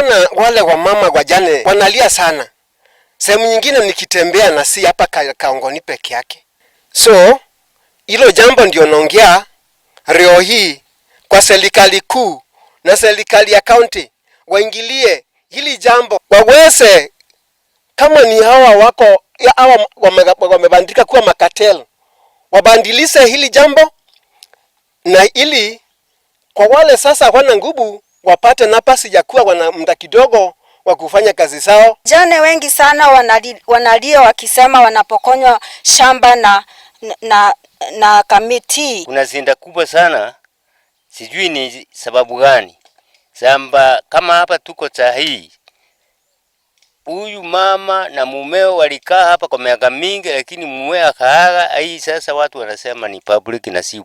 Tuliona wale wamama wajane wanalia sana. Sehemu nyingine nikitembea na si hapa Kaongoni peke yake. So hilo jambo ndio naongea leo hii kwa serikali kuu na serikali ya kaunti waingilie hili jambo, waweze kama ni hawa wako hawa wamebandika kuwa macartel, wabadilise hili jambo, na ili kwa wale sasa wana nguvu wapate nafasi ya kuwa wana muda kidogo wa kufanya kazi zao. Wajane wengi sana wanalia wakisema wanapokonywa shamba na committee. Kuna shida kubwa sana, sijui ni sababu gani. Shamba kama hapa tuko saa hii, huyu mama na mumeo walikaa hapa kwa miaka mingi, lakini mumeo akaaga. Hii sasa watu wanasema ni public na si